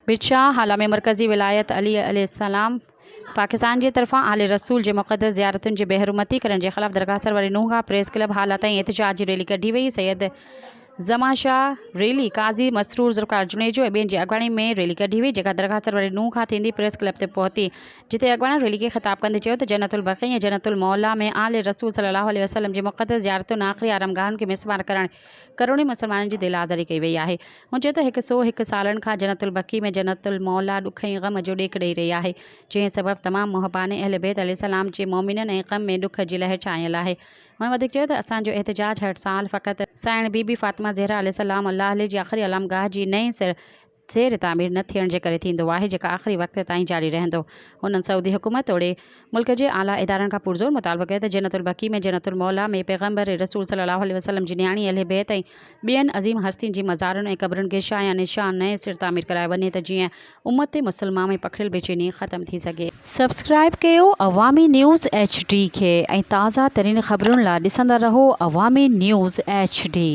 ڀٽشاهه هالا ۾ مرڪزي ولايت علي عليه السلام پاڪستان جي طرفان آل رسول جي مقدس زيارتن جي بيحرمتي ڪرڻ جي خلاف درگاهه سروري نوح کان پريس ڪلب هالا تائين احتجاجي ريلي ڪڍي وئي سيد زمان شاهه ريلي قاضي مسرور ذوالفقار جوڻيجو ۽ ٻين جي اڳواڻي ۾ ريلي ڪڍي وئي جيڪا درگاهه سروري نوح کان ٿيندي پريس ڪلب تي پهتي جتي اڳواڻن ريلي کي خطاب ڪندي چيو ته جنت البقيع ۽ جنت المعليٰ ۾ آل رسول صلي الله عليه وسلم جي مقدس زيارتن آخري آرامگاهن کي مسمار ڪرڻ ڪروڙين مسلمانن جي دل آزاري ڪئي وئي آهي. هن چيو ته هڪ سو هڪ سالن کان جنت البقيع ۾ جنت المعليٰ ڏک ۽ غم جو ڏيک ڏئي رهي آهي، جنهن سبب تمام محبان اهل بيت عليه السلام جي مؤمنن ۽ غم ۾ ڏک جي لهر ڇانيل آهي. هن وڌيڪ چيو ته اسان جو احتجاج هر سال فقط سائڻ بي بي فاطمه زهره عليه السلام الله عليه جي آخري علامگاهه جي نئين سر زير تعمير نه ٿيڻ جي ڪري ٿيندو آهي جيڪا آخري وقت تائين جاري رهندو. هنن سعودي حڪومت توڙي ملڪ جي اعليٰ ادارن کان پرزور مطالبو ڪيو ته جنت البقيع ۾ جنت المعليٰ ۾ پيغمبر رسول صلي الله عليه وسلم جي نياڻي اهل بيت ۽ ٻين عظيم هستين جي مزارن ۽ قبرن کي شايان شان نئين سر تعمير ڪرايو وڃي ته جيئن امت مسلمه ۾ پکڙيل بيچيني ختم ٿي سگهي. سبسڪرائيب ڪيو عوامي نيوز ايڇ ڊي کي ۽ تازه ترين خبرن لا ڏسندا رهو عوامي نيوز ايڇ ڊي.